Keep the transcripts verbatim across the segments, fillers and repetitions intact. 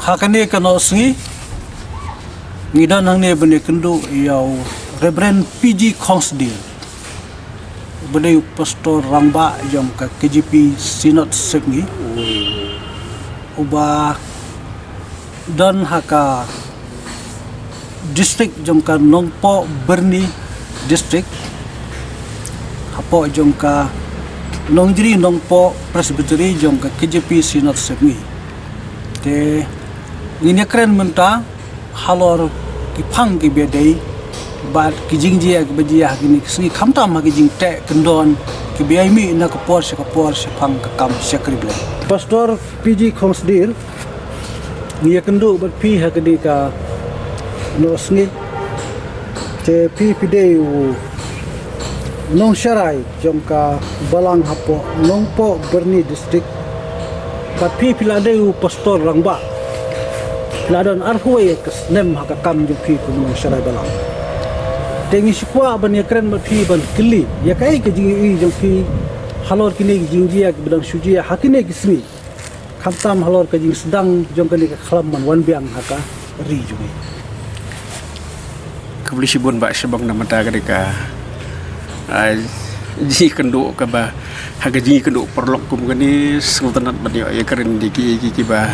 Ha kane ka Nohsngi ngi don hangne ban ïakynduh ïa u Reverend P G Khongsdir, uba dei u pastor rangbah jong ka K J P Synod Sepngi, uba don ha ka district jong ka Nongpoh Byrni District, hapoh jong ka Nongjri Nongpoh Presbytery jong ka K J P Synod Sepngi. Te ngin ïakren mynta halor ki phang kiba dei bad ki jingjia kiba jia ha kine ki sngi, khamtam ha ki jingteh kyndon kiba ïai mih na ka por sha ka por shaphang ka kam shakri Blei. Pastor P G Khongsdir, ngi ïakynduh bad phi ha kane ka Nohsngi. Te phi phi dei u nongsharai jong ka balang hapoh Nongpoh Byrni District. Bad phi phi la dei u pastor rangbah, phi la don arphew wei ka snem ha ka kam jong phi kum u nongsharai balang. Te ngi sngewkwah ban ïakren bad phi ban kylli ïa kaei ka jingïohi jong phi halor kine ki jingjia kiba dang shu jia ha kine ki sngi, khamtam halor ka jingsdang jong kane ka khlam ban wan biang ha ka ri jong ngi. Khublei shibun Bah Shabong namar kata ka dei ka, ah, jingïakynduh kaba, ha ka jingïakynduh paralok kum kane sngewtynnat ban ïoh ïakren ïa ki, ki, kiba,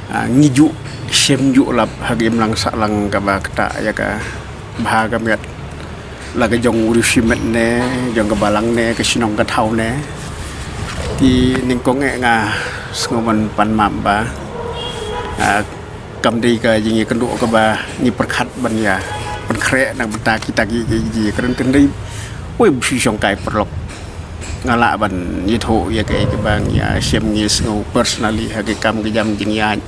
ah, ngi ju shem ju lap ha ka imlang sahlang kaba ktah ïa ka bha ka miat, la ka jong u riewshimet ne jong ka balang ne ka shnong ka thaw ne. Te nyngkong eh nga sngew ban pan map ba, ah, kam dei ka jingïakynduh kaba ngi pyrkhat ban ïa pynkhreh na ka bynta kita ki, ki, ki, kren, kren dei. Wei, ba shu shongkai paralok, nga lah ban ïathuh ïa kaei kaba ngi ïa shem, ngi sngew personally ha ka kam ka jam jingïaid,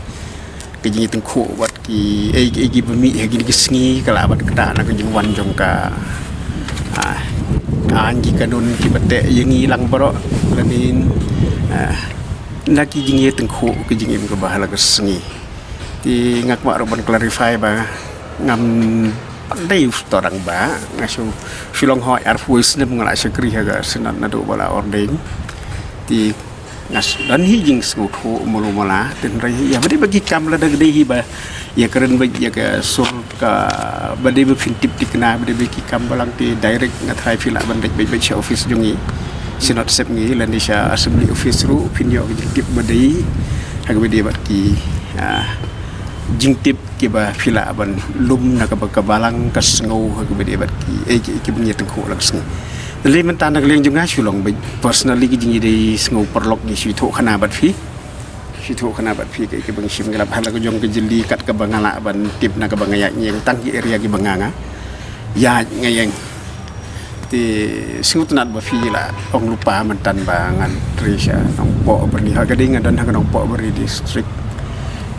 ka jingïatyngkhuh bad kiei kiei kiba mih ha kine ki sngi, ka lah ban ktah na ka jingwan jong ka, ah, ka aiñ, ki kanun kiba teh ïa ngi lang baroh, lane, ah, na ki jingïatyngkhuh ka jingim kaba ha la ka sngi. Te nga kwah ruh ban clarify ba ngam dei u pastor rangbah, nga shu, shu long hooid arphew snem nga la shakri ha ka Synod naduh ba la ordain. Te nga s-, don hi jingsngewthuh malu mala, te hynrei ïa ba dei ba ki kam, lada ka dei hi ba ïakren beit ïa ka sur kaba dei ba phin tip thikna, ba dei ba ki kam balang, te direct nga tharai phi lah ban leit beit beit sha office jong ngi, Synod Sepngi, lane sha assembly office ruh phin ïoh ka jingtip ba dei ha kaba dei bad ki, ah, jingtip kiba phi lah ban lum na kaba ka balang ka sngew ha kaba dei bad kiei kiei kiba ngi ïatyngkhuh la ka sngi. Te lei mynta na ka liang jong nga shu long beit personally ka jingïadei sngew paralok, ngi shu ïathuh khana bad phi. Shu ïathuh khana bad phi kaei kaba ngi shim, ngi lap ha la ka jong ka jylli kat kaba nga lah ban tip na kaba nga ïaid, ngi ïeng tang ki area kiba nga, nga ïaid, nga ïeng. Te sngewtynnat ba phi la ong lypa mynta ba ngan trei sha Nongpoh Byrni, ha ka dei nga don ha ka Nongpoh Byrni District,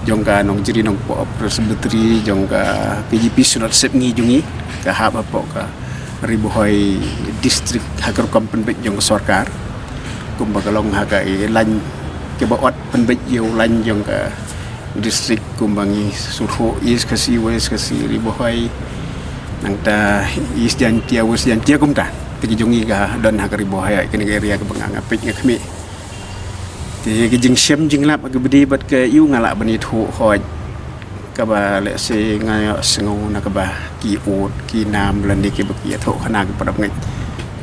jong ka Nongjri Nongpoh Presbytery, jong ka K J P Synod Sepngi jong ngi, ka hap hapoh ka Ri Bhoi District ha ka rukom pynbeit jong ka sorkar. Kumba ka long ha ka, eh, line kaba ot pynbeit ïa u line jong ka district, kumba ngi shu thoh East Khasi, West Khasi, Ri Bhoi, nangta East Jaintia, West Jaintia kumta. Te ki jong ngi ka don ha ka Ri Bhoi, kane ka area kaba nga, nga peit nga khmih. Te ka jingshem jinglap kaba dei bad ka ïu nga lah ban ïathuh hooid kaba lehse nga ïohsngew na kaba ki ud ki nam lane kiba ki ïathuh khana kiba dap ngeit.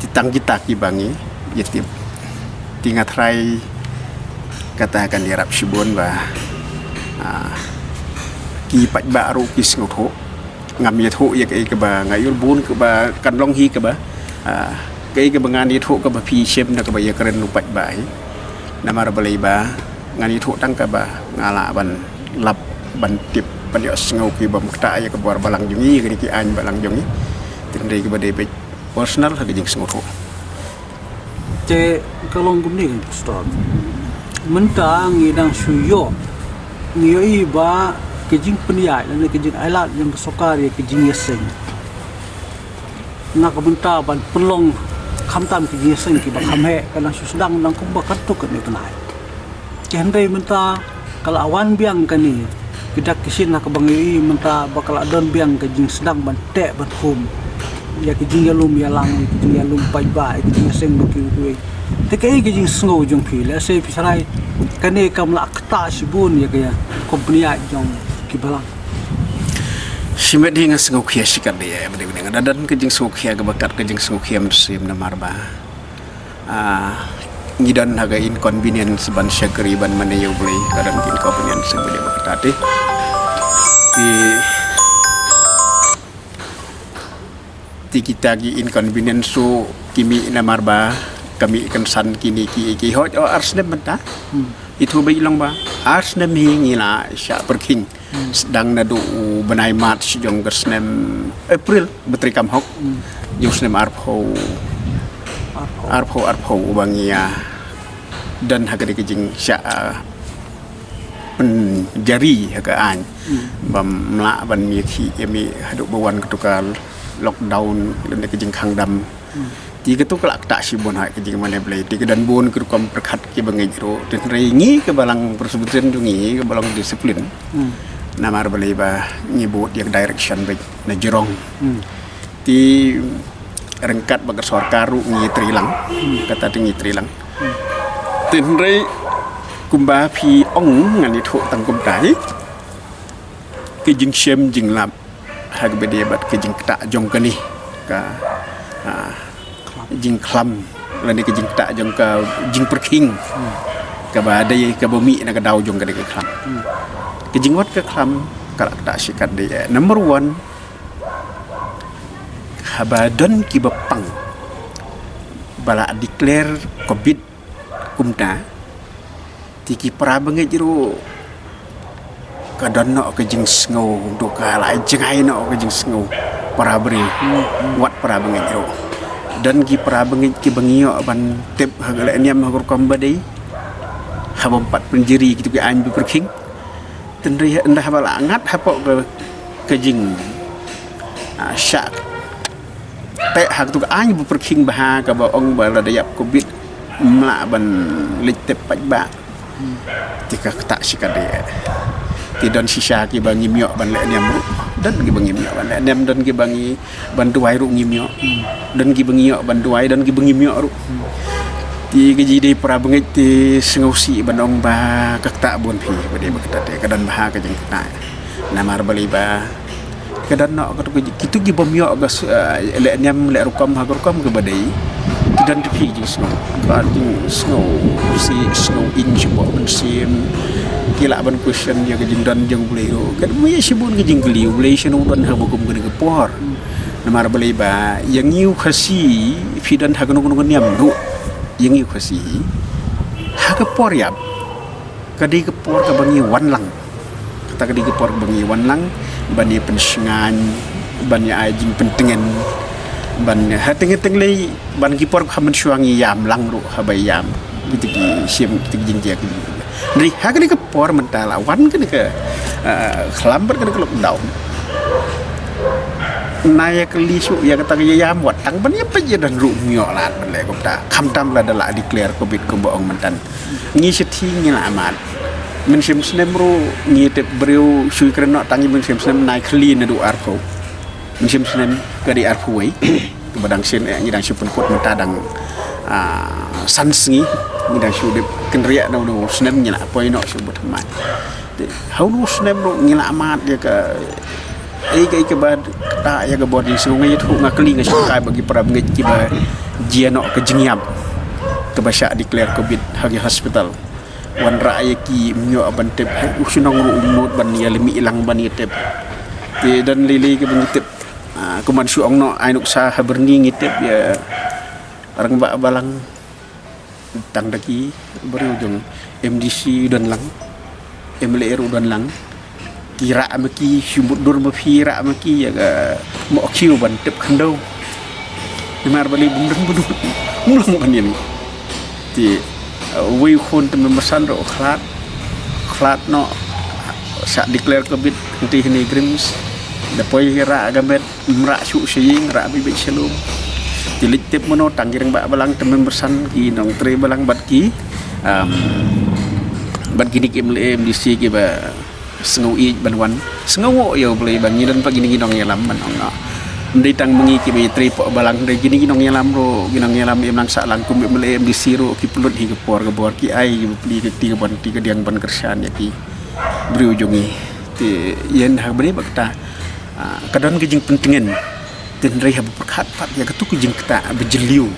Te tang kita kiba ngi ïatip. Te nga tharai kata kan ïarap shibun ba, ah, ki paidbah ruh ki sngewthuh. Ngam ïathuh ïa kaei kaba nga ïoh bun kaba kan long hi kaba, ah, kaei kaba ngan ïathuh kaba phi shem na kaba ïakren u paidbah hi. Namar balei ba ngan ïathuh tang kaba nga lah ban lap, ban tip, ban ïohsngew ki bym ktah ïa ka bor balang jong ngi, kine ki aiñ balang jong ngi. Te hynrei kaba dei beit personal ha ka jingsngewthuh. Te ka long kumne, Pastor. Mynta ngi dang shu ïoh, ngi ïohi ba ka jingpynïaid lane ka jingailad jong ka sorkar ïa ka jingïaseng na ka bynta ban pynlong khamtam ka jingïaseng kiba kham heh ka dang shu sdang, dang kumba katto katne bnai. Te hynrei mynta ka la wan biang kane ka dak ka shin ha kaba ngi ïohi mynta ba ka la don biang ka jingsdang ban teh ban khum ïa ka jingïalum ïalang, ïa ka jingïalum paidbah, ïa ka jingïaseng ba kiwei kiwei. Te kaei ka jingsngew jong phi, lehse phi tharai kane kam lah ktah shibun ïa ka company jong ki balang? Shimet hi nga sngewkhia shikatdei, eh, ba dei ba dei nga da don ka jingsngewkhia kaba kat ka jingsngewkhia mynsiem namar ba, ah, ngi don ha ka inconvenience ban shakri ban mane ïa U Blei, ka don ka inconvenience ba dei ba kat te. Te Te kita ki inconvenience ruh ki mih namar ba ka mih kynsan kine ki, ki hoi, oh, ar snem mynta. Hmm. Itu ba i long ba ar snem hi ngi la shah pyrkhing. Hmm. Sdang naduh u bnai March jong ka snem April, ba treikam hok. Hmm. Jong snem arphew, arphew, arphew ba ngi ïa don ha ka dei ka jingshah, ah, pynjari ha ka aiñ. Hmm. Bym lah ban mih khih ïa mih haduh ba wan katu ka lockdown lane ka jingkhang dam. Hmm. Te katu ka lah ktah shibun ha ka jingmane Blei. Te ka don bun ki rukom pyrkhat kiba ngeit ruh. Te hynrei ngi ka balang Presbyterian jong ngi ka balang disiplin. Hmm. Namar balei ba ngi bud ïa ka direction beit na jrong. Hmm. Te ryngkat bad ka sorkar ruh ngi trei lang. Hmm. Kata te ngi trei lang. Hmm. Te hynrei kumba phi ong ngan ïathuh tang kumta hi. Ka jingshem jinglap ha kaba ïadei bad ka jingktah jong kane ka, ah, jingkhlam lane ka jingktah jong ka jingpyrkhing. Hmm. Kaba dei kaba mih na ka daw jong kane ka khlam. Hmm. Ka jingwad ka khlam ka lah ktah shikatdei, eh. Number one, haba don kiba pang ba la declare covid kumta, te ki para bangeit ruh ka don noh ka jingsngew, to ka la jngai noh ka jingsngew para briew. Hmm, hmm. Wat para bangeit ruh, don ki para bangeit kiba ngi ïoh ban tip ha ka lehniam ha ka rukom ba dei, haba ym pat pynjari kitu ki aiñ ba pyrkhing. Te hynrei ynda haba la ngat hapoh ka, ka jing, ah, shah teh ha katu ka aiñ ba pyrkhing bha kaba ong ba lada ïap covid ym lah ban leit tip paidbah. Hmm. Te ka ktah shikatdei. Te don shisha kiba ngim ïoh ban lehniam ruh. Don kiba ngim ïoh ban lehniam, don kiba ngi ban duwai ruh ngim ïoh. Hmm. Don kiba ngi ïoh ban duwai, don kiba ngim ïoh ruh. Hmm. Te ka jingdei para bangeit te sngewsih ban ong ba ka ktah bun phi, ba dei ba ktah te ka don bha ka jingktah. Namar balei ba ka don noh katu ka ji-, kitu ki bym ïoh ka s-, eh, lehniam leh rukom ha ka rukom kaba dei. Ki don te phi jingsngew, ka jingsngewsih, sngew ïing shapoh mynsiem. Ki lah ban question ïa ka jingdon jong U Blei ruh. Ka dei shibun ka jingkylli, U Blei shano u don ha ba kum kane ka por. Namar balei ba ïa ngi u Khasi phi don ha kano kano ka niam ruh, ïa ngi u Khasi ha ka por ïap ka dei ka por kaba ngi wan lang. Kata ka dei ka por kaba ngi wan lang ban ïa pynshngaiñ, ban ïa ai jingpyntngen, ban ïa ha teng teng lei ban ki por ha mynshuwa ngi ïam lang ruh haba ïam. Kita ki shim, kita ki jingjia ki. Hynrei ha kane ka por mynta la wan kane ka, eh, khlam bad kane ka lockdown. Nga ïa kylli shuh ïa kata ka ïam, wat tang ban ïa peit ïa don ruh ym ïoh lad ban leh kumta. Khamtam lada la declare covid kumba ong mynta. Ngi shithi ngi la mad. Mynshem snem ruh ngi tip briew shu kren noh tang ïa mynshem snem, nai khlieh naduh arphew. Mynshem snem ka dei arphew wei. Ba dang sien, eh, ngi dang shu pynkut mynta dang, ah, san sngi. Ngi dang shu dep kynriah na u snem ngi la poi noh shu bad thymmai. Te ha u snem ruh ngi la mad ïa ka, ïa ka, ïa ka bad kata ïa ka bor jingsngew. Nga ïathuh, nga kylli, nga shongkai bad ki para bangeit kiba jia noh ka jingïap kaba shah declare covid ha ki hospital. Wanrah ïa ki ym ïoh ban tip, hai u shnong ruh u mut ban ïa lymih lang ban ïa tip. Te don lei lei kiba ngi tip. Ah, kumban shu ong noh ai nuksa ha Byrni ngi tip ïa rangbah balang. Tang da ki briew jong M D C u don lang, M L A ruh u don lang. Ki rah ma ki, shu mutdur ma phi, rah ma ki ïa ka mohkhiew ban tep khyndew. Namar balei, bym don bun, bym long ban ïa mih. Te, uh, uwei u khun te mynbasan ruh u khlad, khlad noh, shah declare covid, hynrei hynne i Grims da poi rah ka met. Ym rah shuh sha ïing, rah beit beit sha lum. Te leit tip mano? Tang ki rangbah balang, tymmen basan, ki nongtrei balang bad ki, um, bad kine ki M L A, M D C kiba sngew ïeit ban wan. Sngewnguh ïa U Blei ba ngi don pat kine ki nongïalam ban ong noh. Ym dei tang ma ngi kiba ïatrei hapoh balang, hynrei kine ki nongïalam ruh, ki nongïalam imlang sahlang kum ki M L A, M D C ruh ki pynlut hi ka por ka bor, ki ai ki bapli ka kti ka ban, kti ka diang ban kyrshan ïa ki briew jong ngi. Te ïa ha kaba dei bad kata, ah, ka don ka jingpyntngen. Te hynrei haba pyrkhat pat ïa katu ka jingktah ba jylliew,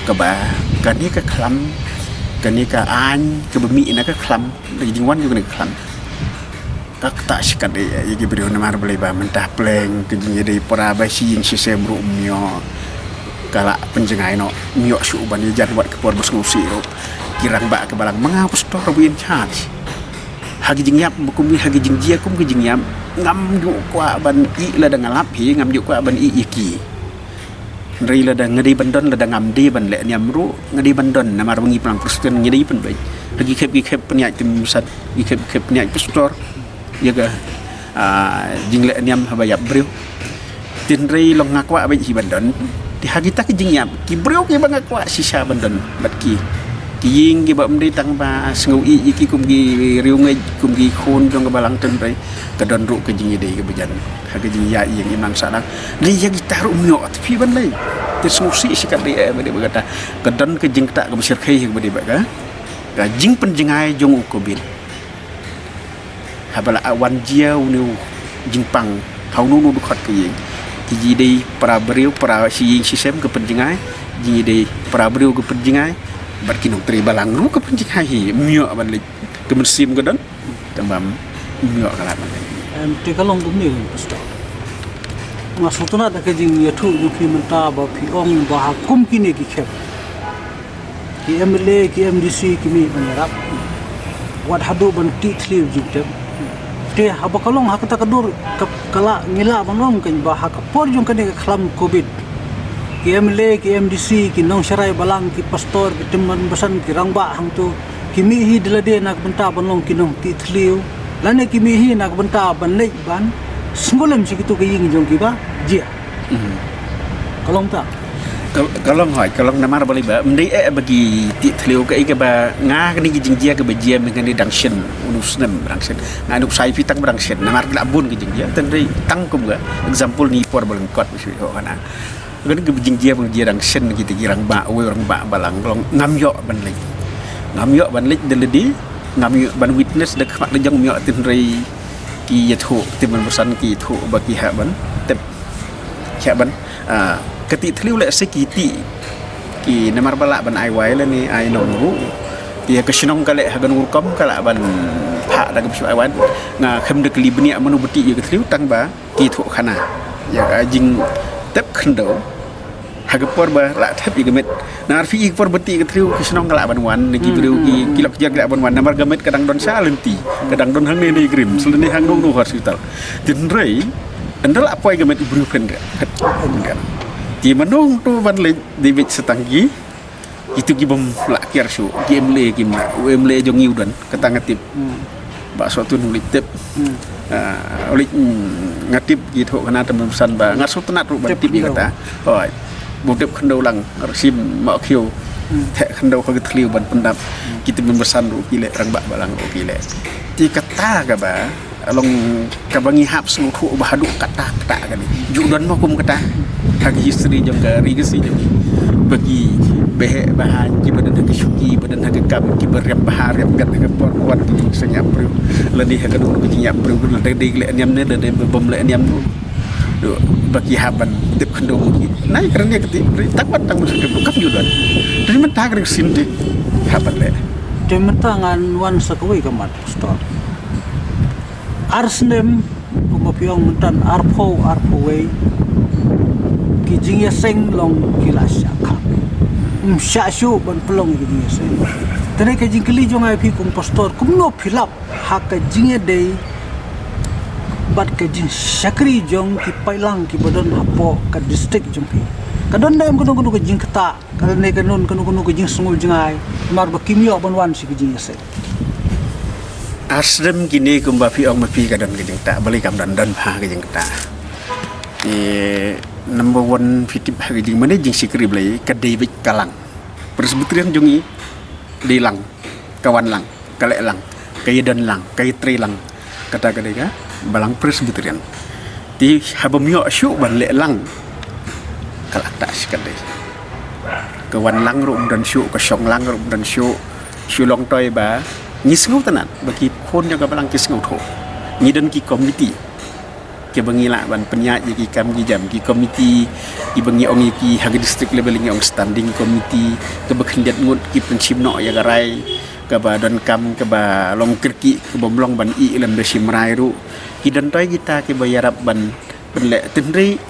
kaba kane ka khlam, kane ka aiñ kaba mih na ka khlam, da ka jingwan jong kane ka khlam, ka ktah shikatdei ïa ki briew. Namar balei? Ba mynta pleng ka jingïadei para ba shi ïing shi sem ruh ym ïoh, ka la pynjngai noh, ym ïoh shuh ban ïajan wat ka por ba sngewsih ruh. Ki rangbah ka balang, ma nga u pastor ba in charge. Ha ka jingïap ba kum, ha ka jingjia kum ka jingïap, ngam ju kwah ban ïeh lada nga lap hi, ngam ju kwah ban ïeh ïa ki. Hynrei lada nga dei ban don, lada ngam dei ban leh niam ruh, nga dei ban don, namar ba ngi Balang Protestant ngi dei pynbeit. Ha ki khep ki khep pynïaid tim sat, ki khep ki khep pynïaid pastor ïa ka, ah, jingleh niam haba ïap briew. Te hynrei long nga kwah beit hi ban don. Te ha kita ki jingïap, ki briew kiba nga kwah shisha ban don bad ki, ki ïing kiba ym dei tang ba sngew ïeit ïa ki kum ki riewngeit, kum ki khun jong ka balang, te hynrei ka don ruh ka jingïadei kaba jan ha ka jingïaid ïing imlang sahlang. Lei ïa kita ruh ym ïoh, te phi ban lei. Te sngewsih shikatdei, eh, ba dei ba kata ka don ka jingktah kaba shyrkhei ha kaba dei ba ka, ka jingpynjngai jong u Covid. Haba la wan jia une u jingpang ha uno uno u dkhot ka ïing, ki jingïadei para briew, para shi ïing shi sem ka pynjngai, jingïadei para briew ka pynjngai, bad ki nongtrei balang ruh ka pynjngai hi, ym ïoh ban leit. Ka mynsiem ka don, tang ba ym ïoh ka lad ban leit. Em, te ka long kumne, pastor. Nga sngewtynnat da ka jingïathuh jong phi mynta ba phi ong ba ha kum kine ki khep, ki M L A, ki M D C ki mih ban ïarap, wat haduh ban tih thliew jingtep. Te haba ka long ha kata ka dur, ka, ka la, ngi lah ban ong kein ba ha ka por jong kane ka khlam Covid, ki M L A, ki M D C, ki nongsharai balang, ki pastor, ki tymmen basan, ki rangbah hangto, ki mih hi da lade na ka bynta ban long ki nongtih thliew, lane ki mih hi na ka bynta ban leit ban sngewlem sha kito ki ïing jong kiba jia. Mhm. Ka long ta? Ka, ka long hooid, ka long, namar balei? Ba ym dei eh ba ki tih thliew, kaei kaba nga, kane ka jingjia kaba jia mynta kane dang shen, une u snem dang shen. Nga nuksa ïa phi tang ba dang shen, namar ki la bun ki jingjia, te hynrei tang kum ka example, ni por ba lyngkot ba shu ïoh khana. Kane ka jingjia ba jia dang shen, kita ki rangbah, uwei u rangbah balang, ka long ngam ïoh ban leit. Ngam ïoh ban leit da lade, ngam ïoh ban witness da khmat da jong, ym ïoh, te hynrei ki ïathuh, ki tymmen basan ki ïathuh ba ki hap ban tep. Ki hap ban, ah, ka tih thliew lehse ki tih, ki namar ba lah ban ai wai lane ai nong ruh. Te ïa ka shnong ka leh ha kano ka rukom, ka lah ban phah da kaba shu ai wai. Nga khlem da kylli bniah mano ba tih ïa ka thliew, tang ba ki ïathuh khana ïa ka jingtep khyndew. Ha ka por ba la thep ïa ka met. Namar phi i, ka por ba tih ka thliew, ki shnong ki lah ban wan, ne ki briew, ki, ki lok jia ki lah ban wan. Namar ka met ka dang don sha lynti, ka dang don hangne ne i Grim, sha lynti hangno hangno hospital. Te hynrei ynda la poi ka met, i briew pynriah, pynriah. Te mano to ban leit, dei beit sa tang ki, kito ki bym lah kiar shuh, ki M L A, ki M L A, u M L A jong ngi u don, kata nga tip. Hmm. Bah Sohtun u leit tip. Hmm. Ah, u leit, mm, nga tip ki ïathuh khana, tymmen basan ba nga sngewtynnat ruh ban tip ïa kata. Hooid. Ba u tep khyndew lang, Rashim Mawkhiew. Hmm. Theh khyndew ha ka thliew ban pyndap. Hmm. Ki tymmen basan ruh ki leh, rangbah balang ruh ki leh. Te kata kaba long kaba ngi hap sngewthuh ba haduh katta katta kane. Ju don mo kum kata ha ka history jong ka ri Khasi jong ngi. Ba ki baheh bahaiñ kiba don ha ka shuki, ba don ha ka kam, kiba riam bha riam miat ha ka por ba wan ka jingseng ïap briew. Lane ha kano kano ka jingïap briew, lada dei leh niam ne lada dei bym leh niam ruh. Ba ki hap ban tep khyndew ma ki. Nai kren ïa kata, tang ban tang ban tep, kam ju don. Te mynta ka ri Khasi te hap ban leh. Te mynta ngan wan sa kawei ka mat, pastor. Ar snem, kumba phi ong mynta, arphew, arphew wei, ki jingïaseng long ki la shah khang. Ym shah shuh ban pynlong ki jingïaseng. Te nai ka jingkylli jong nga ïa phi kum pastor, kumno phi lap ha ka jingïadei bad ka jingshakri jong ki paidlang kiba don hapoh ka district jong phi? Ka don ne em kano kano ka jingktah? Ka don ne kano kano ka jingsngewjngai namar ba kim ïoh ban wan sha ki jingïaseng? Ar snem kine kumba phi ong ma phi ka don ka jingktah, balei kam don, don bha ka jingktah. Te number one phi tip ha ka jingmane jingshakri Blei ka dei beit ka lang. Presbyterian jong ngi dei lang, ka wan lang, ka leh lang, ka ïadon lang, ka ïatrei lang. Kata ka dei ka Balang Presbyterian. Te haba ym ïoh shuh ban leh lang, ka la ktah shikatdei. Ka wan lang ruh ym don shuh, ka shong lang ruh ym don shuh. Shu long toi ba ngi sngewtynnat ba ki khun jong ka balang ki sngewthuh. Ngi don ki komiti kiba ngi lah ban pynïaid ïa ki kam ki jam, ki komiti kiba ngi ong ïa ki ha ka district level ngi ong standing committee, kaba khyndiat ngut ki pynshim noh ïa ka rai kaba donkam, kaba long kyrkieh, kaba ym long ban ïeh lem da shim rai ruh. Ki don toi kita kiba ïarap ban pynleh, tynrai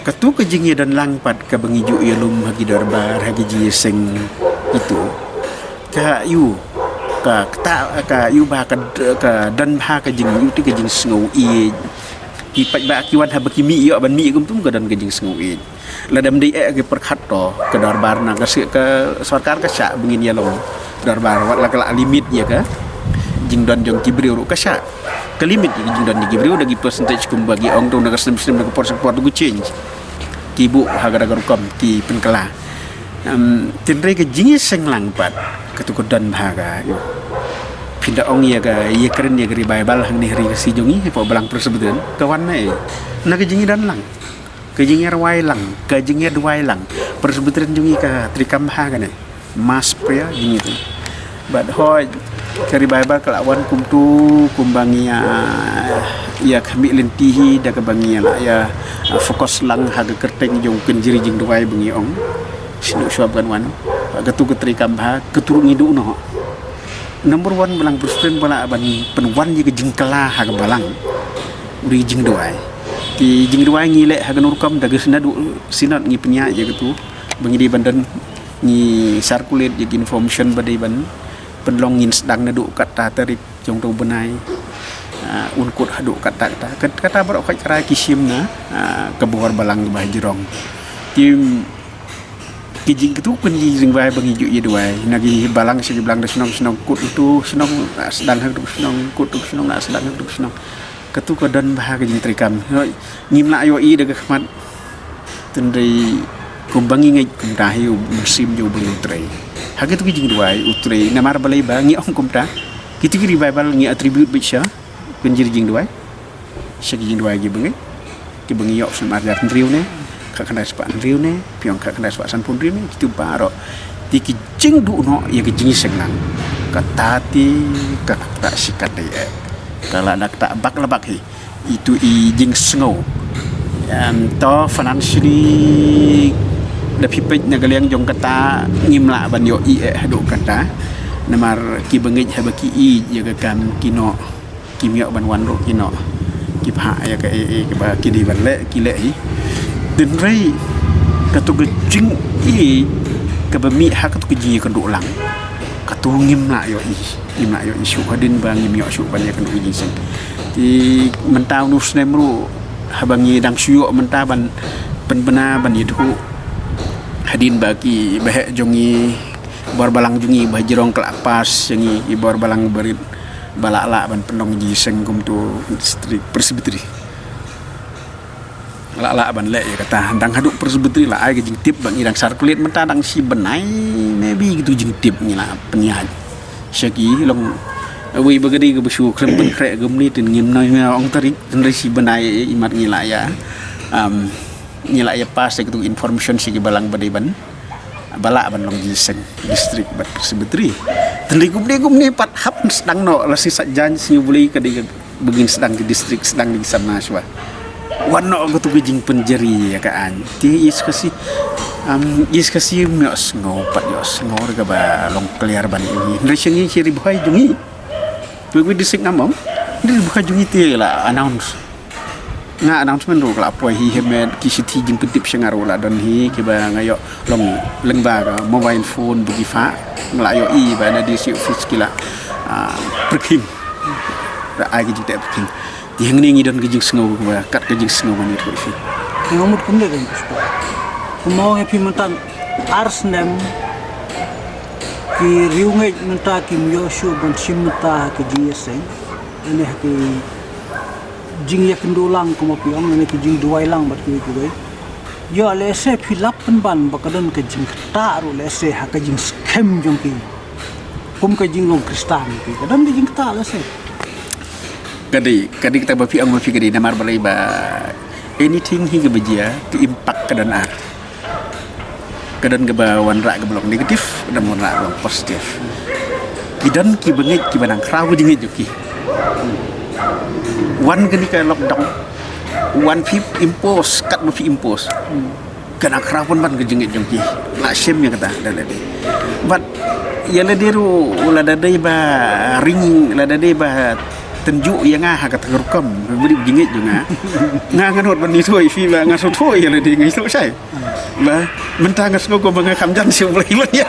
katu ka jingïadon lang pat kaba ngi ju ïalum ha ki dorbar, ha ki jingïaseng itu, ka ïu, ka kata ka ïu ba ka, ka don bha ka jing, ïu te ka jingsngew ïeit. Ki paidbah ki wan haba ki mih, ïoh ban mih kumtu ka don ka jingsngew ïeit. Lada ym dei eh ki pyrkhat to, ka dorbar na ka si-, ka sorkar ka shah ba ngin ïalong dorbar, wat la ka la limit ïa ka jingdon jong ki briew ruh ka shah. Ka limit ïa ka jingdon jong ki briew da ki percentage kumba ki ong to, na ka snem snem, na ka por snem por to ka change. Ki buh ha ka da ka rukom ki pynkylla. Em, tynrai ka jingïaseng lang pat katu ka don bha ka ïu. Phin da ong ïa ka, ïakren ïa ka revival hangne ha ri Khasi jong ngi, hapoh Balang Presbyterian, ka wan na ei? Na ka jingïadon lang, ka jingïarwai lang, ka jingïaduwai lang. Presbyterian jong ngi ka treikam bha kane, mass prayer jong ngi te. Bad hooid, ka revival ka la wan kumtu kumba ngi ïa, ïa khmih lynti hi, da kaba ngi ïa la ïa, ah, focus lang ha ka kyrteng jong ka jingri jingduwai ba ngi ong. Shano shuwa ban wan, ah, katu ka treikam bha, katu ruh ngi duh noh. Number one, Balang Presbyterian ba lah ban pynwan ïa ka jingkylla ha ka balang, u dei jingduwai. Te jingduwai ngi leh ha kano rukom? Da ka synod, synod ngi pynïaid ïa katu ba ngi dei ban don, ngi circulate ïa ka information ba dei ban pynlong, ngin sdang naduh katta tarik jong uto u bnai, ah, un kut haduh katta katta. Kat-, kata baroh khoit ka rai ki shim na, ah, ka bor balang ba ha jrong. Te ki jing, katu ka jingduwai ba ngi ju ïa duwai na ki balang sha ki balang, da shnong shnong, kut uto u shnong, ah, sdang ha uto u shnong, kut uto u shnong, ah, sdang ha uto u shnong. Katu ka don bha ka jingtreikam. Hooid, ngim lah ïohi da ka khmat. Tynrai kumba ngi ngeit kumta hi, u mynsiem jong U Blei u trei ha katu ka jingduwai, u trei. Namar balei ba ngi ong kumta? Katu ka revival ngi attribute beit sha ka jingri jingduwai, sha ka jingduwai kiba ngi, kiba ngi ïoh snem ar hajar hynriew ne, khatkhyndai spah hynriew ne, phi ong khatkhyndai spah sanphew hynriew ne, kitu baroh. Te ki jingduh noh ïa ka jingïaseng lang, kata te ka ktah shikatdei eh. Ka la da ktah bak la bak hi. Itu i jingsngew. Em, to financially, da phi peit na ka liang jong kata, ngim lah ban ïohi eh haduh katta. Namar kiba ngeit haba ki ïeit ïa ka kam ki noh, kim ïoh ban wan ruh ki noh. Ki phah ïa kaei kaei kaba ki dei ban leh, ki leh hi. Tynrai katu ka jingïeit kaba mih ha katu ka jingïakynduh lang, katu ngim lah ïohi. Ngim lah ïohi shuh hadien ba ngim ïoh shuh ban ïakynduh ka jingïaseng. Te mynta une u snem ruh, haba ngi dang shu ïoh mynta ban pynbna, ban ïathuh hadien ba ki baheh jong ngi, bor balang jong ngi ba ha jrong ka la pass ïa ngi, ki bor balang barit, ba la lah ban pynlong jingïaseng kum uto u district presbytery. La lah ban leh ïa kata. Dang haduh presbytery la ai ka jingtip ba ngi dang circulate mynta dang shi bnai, maybe kitu jingtip ngi la pynïaid sha ki long. Wei ba ka dei kaba shu khlem pynkhreh kumne, te ngim nang ong tarik, tynrai shi bnai imat ngi la ïa, um, ngi la ïa pass ïa kitu information sha ki balang ba dei ban, ba lah ban long jingïaseng district bad presbytery. Tynrai kumne kumne pat hap sdang noh, la shi sait jan sngi U Blei ka dei ka ba ngin sdang ki district, sdang ki samla shuwa. Wan noh katu ka jingpynjari ïa ka aiñ. Te East Khasi, um, East Khasi ym ïohsngew pat, ïohsngew ruh kaba long clear ban ïa ngi. Hynrei sha ngi sha Ri Bhoi jong ngi, phi wei district ngam ong, Ri Bhoi jong ngi te la announce. Nga announcement ruh ka la poi hi, hynmen ki shithi jingpyntip sha nga ruh la don hi, kiba nga ïoh long lyngba ka mobile phone ba ki phah. Nga la ïohi ba na D C office ki la, ah, pyrkhing. Ra ai ka jingteh pyrkhing. Te hangne ngi don ka jingsngew kaba kat ka jingsngew ban ïathuh ïa phi. Nga mut kumne, Don Bosco. Kumba ong ïa phi mynta ar snem ki riewngeit mynta kim ïoh shuh ban shim bynta ha ka jingïaseng, lane ha ka jingïakynduh lang kumba phi ong, lane ka jingduwai lang bad kiwei kiwei. Ïoh lehse phi lap pynban ba ka don ka jingktah ruh lehse ha ka jingskhem jong ki. Kum ka jinglong Khristan ki, ka don ka jingktah lehse. Ka dei, ka dei kata ba phi ong ma phi ka dei, namar balei ba anything hi kaba jia, ka impact ka don ar. Ka don kaba wanrah kaba long negative, ka don wanrah kaba long positive. Ki don kiba ngeit kiba nang khraw ka jingngeit jong ki. Wan kane ka lockdown, wan phi impose, kat ba phi impose. Ka nang khraw pynban ka jingngeit jong ki. La shim ïa kata da lade. Bad ïa lade ruh lada dei ba ring, lada dei ba tynjuh ïa nga ha kata ka rukom, ba dei jingngeit jong nga. Nga ngan ot ban ïathuh ïa phi ba nga sngewthuh ïa lade, nga ïathuh shai. Ba mynta nga sngew kumba nga kham jan sha U Blei ban ïa,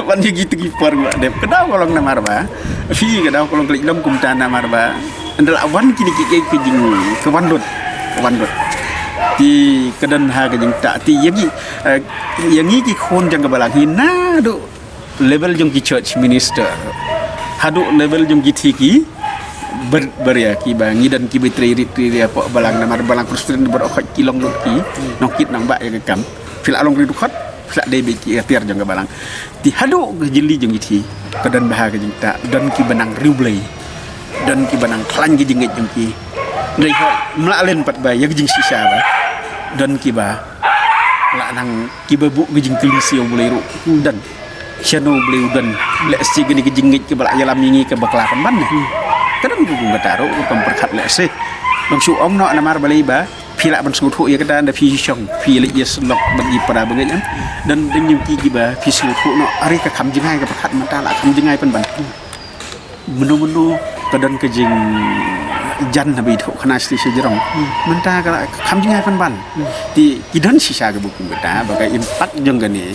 ban ïa kito ki por ba dep. Ka daw ka long namar ba phi, ka daw ka long ka leit long kumta namar ba ynda la wan kine kiei kiei ki jing, ka wan lut, ka wan lut. Te ka don ha ka jingtah te ïa ngi, eh, ïa ngi ki khun jong ka balang hi naduh level jong ki church minister haduh level jong ki thiki ber, beria kiba ngi don kiba trei rit trei ria hapoh balang, namar balang Presbyterian baroh khoit ki long lut ki nongkit nongbah ïa ka kam. Phi la long ri dkhot, phi la dei beit ki atiar jong ka balang. Te haduh ka jingli jong ki thi, ka don bha ka jingtah, don kiba nang riewblei, don kiba nang khlaiñ ka jingngeit jong ki. Dei hoi, mlah len pat ba ïa ka jingshisha ba don kiba la nang, kiba buh ka jingkylli sha U Blei ruh. Don. Shano U Blei u don? Lehse kane ka jingngeit kaba la ïalam ïa ngi ka bakla pynban ne? Ka don ruh kumta ruh, ruh kam pyrkhat lehse. Nang shu ong noh namar balei ba phi lah ban sngewthuh ïa kata, ynda phi shong, phi leit ïa syllok bad ki para bangeit, em. Don, don jong ki kiba phi sngewthuh noh, are ka kham jngai ka pyrkhat, mynta la kham jngai pynban. Mano mano ka don ka jingjan haba ïathuh khana shisha jrong. Mynta ka la kham jngai pynban. Te ki don shisha kiba kum kata, ba ka impact jong kane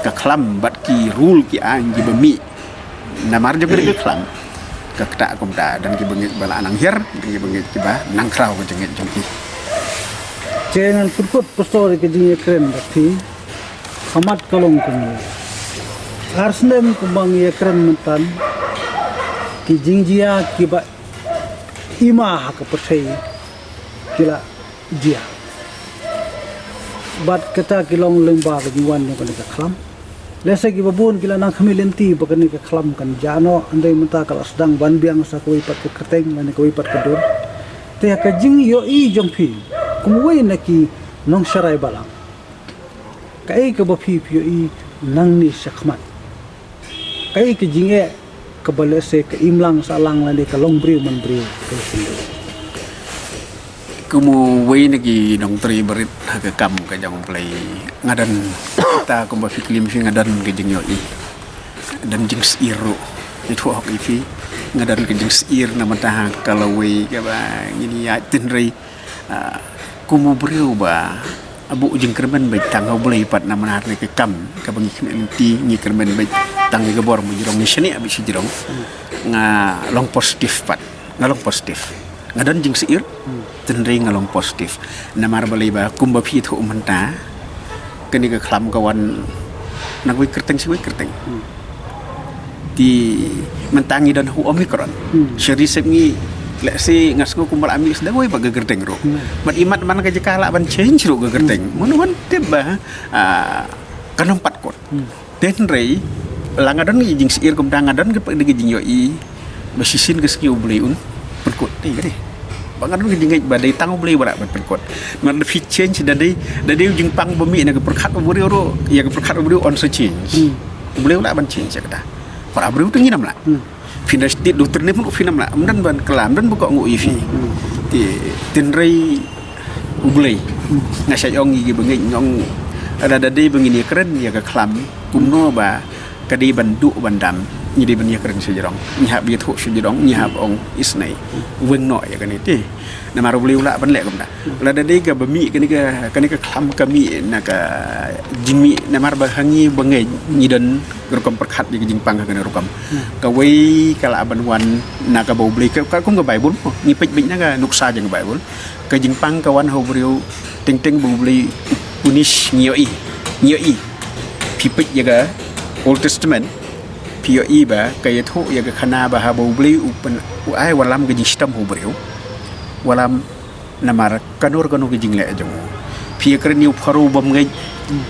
ka khlam bad ki rule ki aiñ kiba mih namar jong kane ka khlam. Ka ktah kumta, don kiba ngeit ba la nang hiar, don kiba ngeit kiba nang khraw ka jingngeit jong ki. Te ngan pynkut, Pastor, ïa ka jingïakren bad phi. Ka mat ka long kumne. Ar snem kumba ngi ïakren mynta, ki jingjia kiba hima ha ka pyrthei ki la jia. Bad kata ki long lyngba ka jingwan jong kane ka khlam. Lehse kiba bun ki la nang khmih lynti ba kane ka khlam kan jah noh, hynrei mynta ka la sdang ban biang sa kawei pat ka kyrteng lane kawei pat ka dur. Te ha ka jingïohi jong phi kum uwei na ki nongsharai balang, kaei kaba phi, phi ïohi nangne shakhmat? Kaei ka jingeh kaba lehse ka imlang sahlang lane ka long briew man briew ka la sngewthuh? Kum uwei na ki nongtrei barit ha ka kam ka jong U Blei, nga don, ta kumba phi klim phi, nga don ka jingïohi, don jingsyier ruh. Ïathuh hok ïa phi, nga don ka jingsyier na mynta ha ka lawei kaba ngin ïaid, hynrei, ah, kum u briew ba buh jingkyrmen beit tang ha U Blei pat, namar ne ka kam kaba ngi khmih lynti, ngi kyrmen beit tang ïa ka bor ba jrong, ngi shaniah beit shi jrong. Nga long positive pat, nga long positive. Nga don jingsyier, hynrei nga long positive. Namar balei ba kumba phi ïathuh mynta, kane ka khlam ka wan na kawei kyrteng sha kawei kyrteng. Te mynta ngi don ha u Omicron. Sha Reset ngi, lehse nga sngew kumba la mih sdang wei ba ka kyrteng ruh. Bad imat man ka jaka lah ban change ruh ka kyrteng. Mano ban tip ba, ah, kan ym pat kut. Te hynrei la nga don ka jingsyier kumta, nga don ka, ka jingïohi ba shisien ka sngi U Blei un pynkut te ka dei. Ba nga don ka jingngeit ba dei tang U Blei ba lah ban pynkut. Namar da phi change, da dei, da dei u jingpang ba mih na ka pyrkhat u briew ruh ïa ka pyrkhat u briew un sa change. U Blei u lah ban change ïa kata. Para briew te ngin ym lah. Phin da sdit da u tyrnem ruh phin ym lah, ym don ban kylla, ym don ba kohnguh ïa phi. Te, te hynrei U Blei. Nga shait ong ïa ki bangeit, nga ong lada dei ba ngin ïakren ïa ka khlam, kumno ba ka dei ban duh ban dam, ngi dei ban ïakren sha jrong, ngi hap ïathuh sha jrong, ngi hap ong isynei, weng noh ïa kane te. Namar U Blei u lah ban leh kumta. Lada dei kaba mih kane ka, kane ka khlam ka mih na ka jingmih, namar ba ha ngi bangeit ngi don ka rukom pyrkhat ïa ka jingpang ha kane ka rukom. Kawei ka lah ban wan na kaba U Blei, ka, ka kum ka Baibl mo. Ngi peit beit na ka nuksa jong ka Baibl. Ka jingpang ka wan ha u briew teng teng ba U Blei u punish, ngi ïohi. Ngi ïohi. Phi peit ïa ka Old Testament, phi ïohi ba ka ïathuh ïa ka khana ba haba U Blei u pyn, u ai wallam ka jingshitom ha u briew, wallam namar kano kano ka jingleh jong u. Phi ïakren ïa u Pharaoh bymngeit,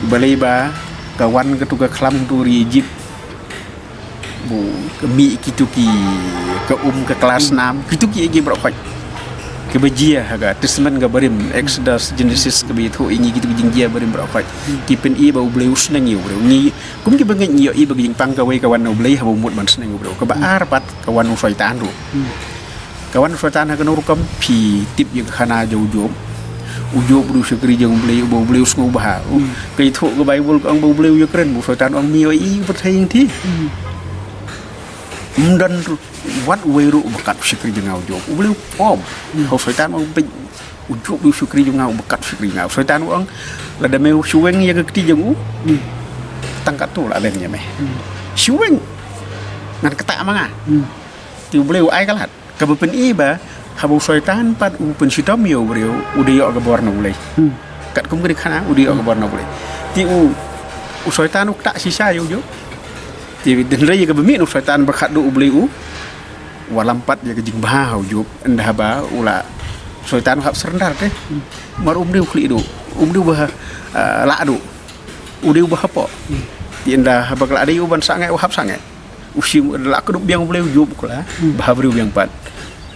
balei ba ka wan katu ka khlam tu ri Egypt. Bun ka mih kito ki, ka um ka klas nam, kito ki, ki baroh khoit. Kaba jia ha ka Testament ka barim, Exodus, Genesis, kaba ïathuh ïa ngi kito ki jingjia barim baroh khoit. Ki pyni ba U Blei u sneng ïa u briew. Ngi kum kiba ngeit ngi ïohi ba ka jingpang kawei ka wan na U Blei haba u mut ban sneng ïa u briew. Kaba ar pat ka wan u Soitan ruh. Ka wan u Soitan ha kano rukom? Phi tip ïa ka khana jong u Job. U Job u dei u shakri jong U Blei, uba U Blei u sngewbha. U, ka ïathuh ka Baibl ka ong ba U Blei u ïakren, u Soitan u ong me ïohi ka pyrthei ïing ti. Ym don ruh wat uwei ruh uba kat u shakri jong nga u Job. U Blei u pom. U Soitan u ong, beit, u Job u dei u shakri jong nga, uba kat u shakri jong nga. U Soitan u ong, lada me shu weng ïa ka kti jong u, tang katto la lem ïa me. Shu weng. Ngan ktah ma nga. Te U Blei u ai ka lad. Kaba pyni ba haba u Soitan pat u pynshitom ïa u briew, u dei ïoh ka bor na U Blei. Katkum ka dei khana, u dei ïoh ka bor na U Blei. Te u, u Soitan u ktah shisha ïa u Job. Te hynrei ïa kaba mih na u Soitan ba khatduh U Blei u wallam pat ïa ka jingbha ha u Job, ynda haba u la, u Soitan u hap surrender te. Mar um dei u khlieh duh, um dei uba, ah, lah duh. U dei uba hapoh. Te ynda haba ka la dei u ban sangeh, u hap sangeh. U shim, la kdup biang U Blei, u Job u kylla, ba ha briew biang pat.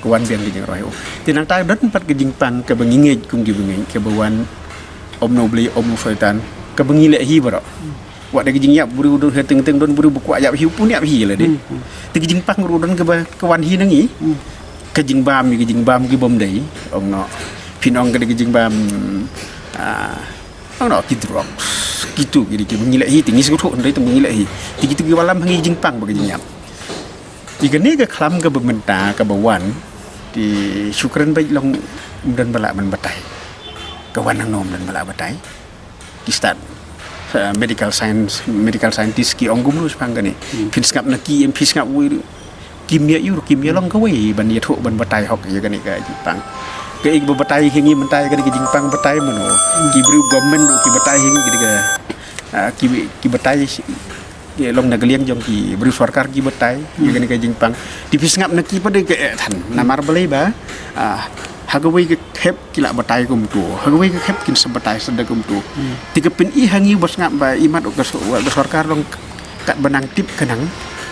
Ka wan biang ka jingrwai u. Te nangta don pat ka jingpang kaba ngi ngeit kum kiba ngeit, kaba wan ym na U Blei, ym na u Soitan, kaba ngi leh hi baroh. Wat da ka jingïap briew, don ha teng teng don briew ba kwah ïap hi, u pynïap hi lade. Te ka jingpang ruh don kaba ka wan hi na ngi. Ka jingbam, ka jingbam ki bym dei, ong noh. Phin ong ka dei ka jingbam, ah, ong noh, ki drugs. Kito ki dei kiba ngi leh hi, te ngi sngewthuh hynrei tang ba ngi leh hi. Te kito ki wallam ha ngi jingpang bad ka jingïap. Te kane ka khlam kaba mynta kaba wan, te shu kren beit long, ym don ba lah ban batai. Ka wan nangno ym don ba lah batai. Ki stad, eh, medical science, medical scientist ki ong kumno shaphang kane. Phin sngap na ki, em, phin sngap wei ruh. Kim ïa ïoh, kim ïa long kawei ban ïathuh, ban batai hok ïa kane ka jingpang. Kaei ba batai ha ngi mynta ïa kane ka jingpang, batai mano? Ki briew government ruh ki batai ha ngi, ki, ah, ki, ki batai, ki long na ka liang jong ki briew sorkar ki batai ïa kane ka jingpang. Te phi sngap na ki pat de ka, eh, than. Namar balei ba, ah, ha kawei ka khep ki la batai kumto, ha kawei ka khep kin sa batai sa da kumto. Te ka pyni ha ngi ba sngap ba imat ka so-, ka sorkar long katba nang tip ka nang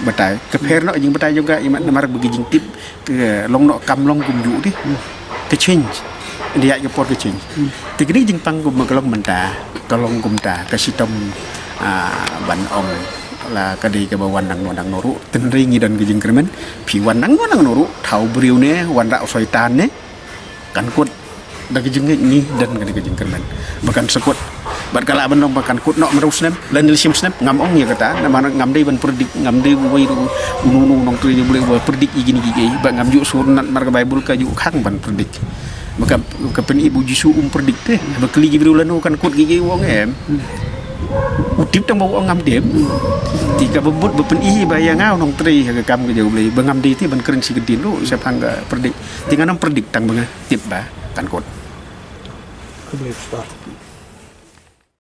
batai. Ka pher noh jingbatai jong ka, imat namar ba ka jingtip ka long noh, kam long kumjuh te. Ka change. Ynda ïaid ka por ka change. Te kane ka jingpang kumba ka long mynta, ka long kumta, ka shitom, ah, ban ong la ka dei kaba wan nangno nangno ruh, te hynrei ngi don ka jingkyrmen, phi wan nangno nangno ruh, thaw briew ne wanrah u Soitan ne, kan kut. Da ka jingngeit ngi don ka dei ka jingkyrmen ba kan sa kut. Bad ka lah ban long ba kan kut noh hynriew snem lane shiphew snem, ngam ong ïa kata, namar ngam dei ban predict, ngam dei uwei ruh, uno uno u nongtrei U Blei uba predict ïa kine kiei, ba ngam ju sngewthuh namar ka Baibl ka ju khang ban predict. Ba ka, ka pyni ba U Jisu um predict te, ba kylli ki briew lano kan kut kiei kiei, u ong em. U tip tang ba u ong ngam tip. Te kaba mut ba pyni ba ïa nga u nongtrei ha ka kam ka jong U Blei ba ngam dei te ban kren shi kyntien ruh shaphang ka predict. Te ngan ym predict tang ba nga tip ba kan kut. Khublei shibun.